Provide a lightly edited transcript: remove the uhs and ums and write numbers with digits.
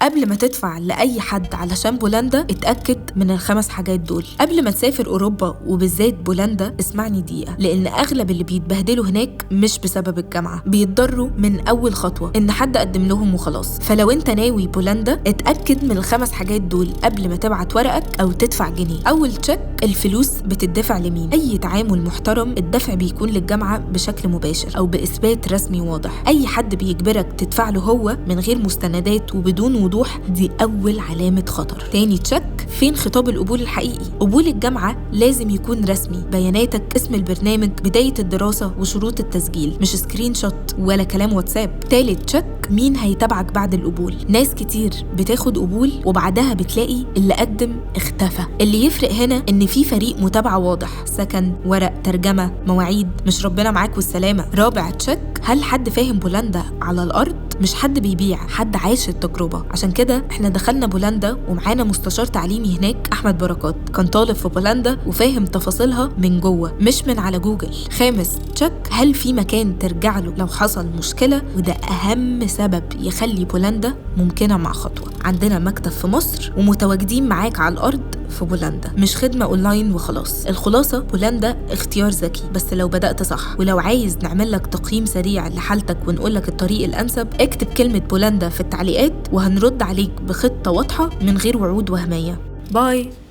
قبل ما تدفع لأي حد علشان بولندا اتأكد من الخمس حاجات دول. قبل ما تسافر أوروبا وبالذات بولندا اسمعني دقيقة، لأن أغلب اللي بيتبهدلوا هناك مش بسبب الجامعة، بيتضروا من أول خطوة إن حد قدم لهم وخلاص. فلو أنت ناوي بولندا اتأكد من الخمس حاجات دول قبل ما تبعت ورقك أو تدفع جنيه. أول check، الفلوس بتدفع لمين؟ أي تعامل محترم الدفع بيكون للجامعة بشكل مباشر أو بإثبات رسمي واضح. أي حد بيجبرك تدفع له هو من غير مستندات وبدون وضوح، دي أول علامة خطر. تاني check، فين خطاب القبول الحقيقي؟ قبول الجامعة لازم يكون رسمي، بياناتك، اسم البرنامج، بداية الدراسة وشروط التسجيل، مش screenshot ولا كلام واتساب. تالت check، مين هيتابعك بعد القبول؟ ناس كتير بتاخد قبول وبعدها بتلاقي اللي قدم اختفى. اللي يفرق هنا إن في فريق متابعة واضح، سكن، ورق، ترجمة، مواعيد، مش ربنا معاك والسلامة. رابع check، هل حد فاهم بولندا على الأرض؟ مش حد بيبيع، حد عايش التجربة. عشان كده احنا دخلنا بولندا ومعانا مستشار تعليمي هناك، أحمد بركات، كان طالب في بولندا وفاهم تفاصيلها من جوه مش من على جوجل. خامس check، هل في مكان ترجع له لو حصل مشكلة؟ وده أهم سبب يخلي بولندا ممكنة مع خطوة. عندنا مكتب في مصر ومتواجدين معاك على الأرض في بولندا، مش خدمة أونلاين وخلاص. الخلاصة، بولندا اختيار ذكي بس لو بدأت صح. ولو عايز نعمل لك تقييم سريع لحالتك ونقول لك الطريق الأنسب، اكتب كلمة بولندا في التعليقات وهنرد عليك بخطة واضحة من غير وعود وهمية. bye.